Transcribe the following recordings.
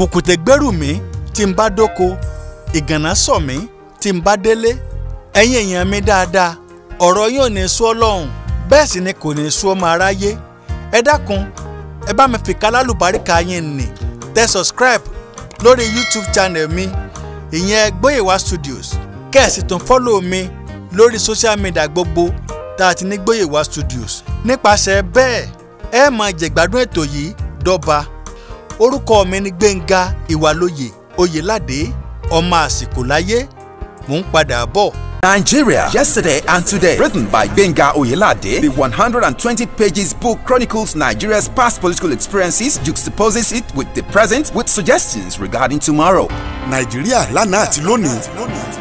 Kùkùté gbẹ́rù mi tí n bá dóko, ìgànná sọ̀ mí tí n bá délé. Ẹ̀yin èèyàn mi dáadáa, ọ̀rọ̀ yóò ní sú Ọlọ́run, bẹ́ẹ̀ sì ni kò ní sú ọmọ aráyé. Ẹ dákun, ẹ bá mi fìkà lálùbáríkà yín nì, tẹ subscribe lórí YouTube channel mi, ìyẹn Gbóyèwá Studios, kẹ́ ẹ̀ sì tún follow mi lórí social media gbogbo tá a ti ní Gbóyèwá Studios. Nípasẹ̀ bẹ́ẹ̀, ẹ máa jẹ̀gbádùn ètò yìí dọ́ba. Orúkọ mi ni Gbénga Ìwàlóye Oyèládé, ọmọ àsìkò láyé, mò ń padà bọ̀. Nigeria, Yesterday and Today, written by Gbenga Oyelade, the 120 pages book chronicles Nigeria's past political experiences, juxtaposes it with the present, with suggestions regarding tomorrow. Nàìjíríà lánàá àti lónìí,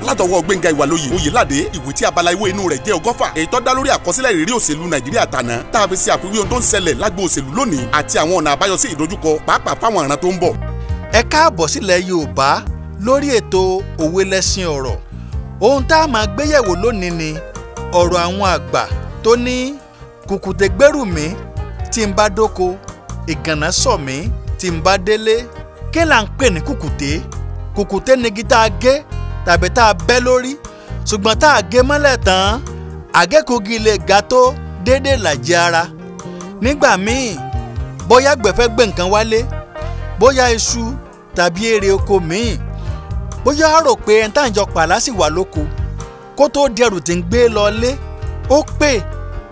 látọwọ́ Gbénga Ìwàlóyè Oyèládé, ìwé tí abala ìwé inú rẹ̀ jẹ́ 120, èyí tó dá lórí àkọsílẹ̀ ìrírí òṣèlú Nàìjíríà tàná, tá a fi ṣe àfiwé ohun tó ń ṣẹlẹ̀ lágbo òṣèlú lónìí àti àwọn ọ̀nà àbáyọ sí ìdojúkọ, pàápàá fáwọn ìran tó ń bọ̀. Ẹ káàbọ̀ sílẹ̀ Yorùbá lórí ètò Òwe Lẹṣin Ọ̀rọ̀. Ohun tá a máa gbéyẹ̀wò lónìí ni ọ̀rọ̀ àwọn àgbà tó ní kùkùté gbẹ́rù mi tí n bá dóko, ìgànná sọ̀ mí tí n bá délé. Kí là ń pè ní kùkùté? Kùkùté ni igi tá a gé tàbí tá a bẹ́ lórí, ṣùgbọ́n tá a gé mọ́lẹ̀ tán, àgékùgì lè ga tó déédéé làjẹ́ ara. Nígbà míì, bóyá àgbẹ̀ fẹ́ gbé nǹkan wálé, bóyá iṣu tàbí èrè oko míì, bóyá a rò pé ẹni tá à ń jọ pàlà sì wà lóko, kó tó di ẹrù tí ń gbé lọ lé, ó pè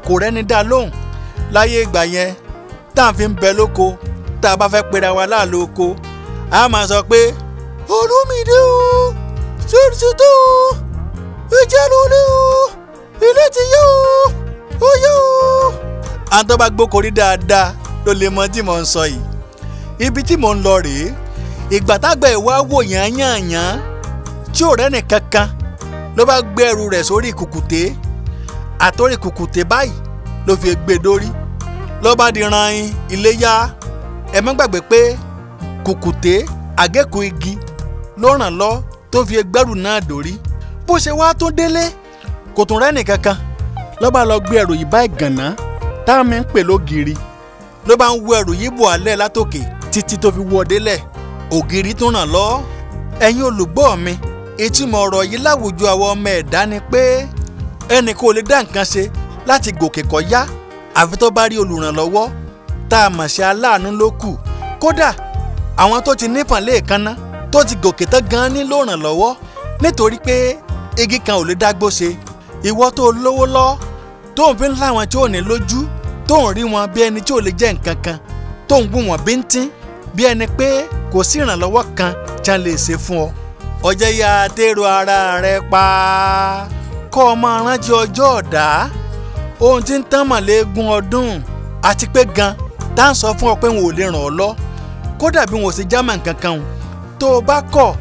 kò rẹ́ni dá lóhùn. Láyé ìgbà yẹn tá à ń fi ń bẹ lóko, tá a bá fẹ́ pera wa láàlú oko, a máa sọ pé Olúmídé o, ṣèṣètò o, ìjẹ́ lólé o, ilé ti yó o, ó yó o. Àwọn tó bá gbókorí dáadáa ló lè mọ tí mò ń sọ yìí. Ibi tí mò ń lọ rèé. Ìgbà tágbẹ̀ ìwá wò yán-yàn-yán tí ò rẹ́nì kankan, ló bá gbé ẹrù rẹ̀ sórí kùkùté. Àtórí kùkùté báyìí ló fi gbé dórí, ló bá di ran ilé yá. Ẹ má gbàgbé pé kùkùté àgékù igi ló ràn lọ tó fi gbẹ́rù náà dórí. Bó ṣe wá tó délé, kò tún rẹ́nì kankan, ló bá lọ gbé ẹrù yìí bá ìgànná táwọn mi ń pè lógiri, ló bá ń wọ ẹrù yìí bò alẹ́ látòkè títí tó fi wọ délẹ̀, ògiri tó ràn lọ. Ẹ̀yin olùgbọ́ mi, ìtumọ̀ ọ̀rọ̀ yìí láwùjọ àwọn ọmọ ẹ̀dá ni pé ẹnì kò lè dá nǹkan ṣe láti gòkè kọjá àfi tó bá rí olùrànlọ́wọ́ tá a mọ̀ sí aláàánú ló kù. Kódà àwọn tó ti nífọ̀n léèkánná tó ti gòkè tán gan nílò ìrànlọ́wọ́, nítorí pé igi kan ò lè dágbó ṣe. Ìwọ tó lówó lọ, tó ń fi ń láwọn tí ò ní lójú, tó ń rí wọn bí ẹni tí ò lè jẹ́ nǹkan kan, tó ń gún wọn bíntín bí ẹni pé kò sí ìrànlọ́wọ́ kan tí a lè ṣe fún ọ. Ọjọ́ ya tèrò ara rẹ pa, kọ́ ọ máa rántí ọjọ́ ọ̀dá, ohun tí ń tán mọ̀lẹ́gùn ọdún, àti pé gan tá à ń sọ fún ọ pé wọn ò lè ràn ọ́ lọ, kódà bí wọn ò ṣe jámà kankan o. Tó o bá kọ̀,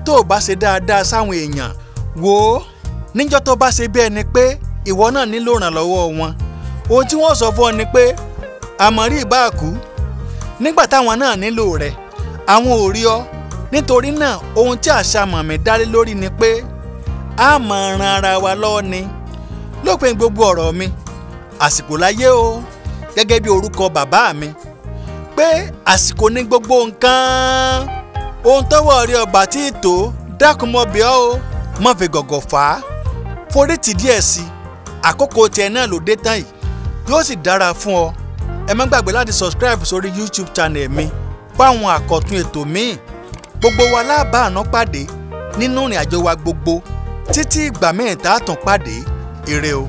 tó o bá ṣe dáadáa sáwọn èèyàn, wò ó níjọ́ tó bá ṣe bí ẹni pé ìwọ náà nílò ìrànlọ́wọ́ wọn, ohun tí wọ́n sọ fún ọ ni pé àmọ́rí ìbáàkú nígbà táwọn náà nílò rẹ̀, àwọn ò rí ọ. Nítorí náà ohun tí àṣà mọ̀mí dálé lórí ni pé a máa ran ara wa lọ́wọ́ ni. Lópin gbogbo ọ̀rọ̀ mi, àsìkò láyé o, gẹ́gẹ́ bí orúkọ bàbá mi, pé àsìkò ní gbogbo nǹkan. Ohun tọ́wọ́ rí ọba tí ì tó, dákun mọ́ bí ọ́ o, má fi gọ̀gọ̀ fà á, forí tì díẹ̀ sí i, àkókò tiẹ̀ náà ló dé tán yìí, yóò sì dára fún ọ. Ẹ má gbàgbé láti subscribe sórí YouTube channel mi fáwọn àkọ́tún ètò míì. Gbogbo wa lábàánú pàdé nínú ìrìn àjò wa gbogbo títí ìgbà míì tá a tún pàdé. Ire o.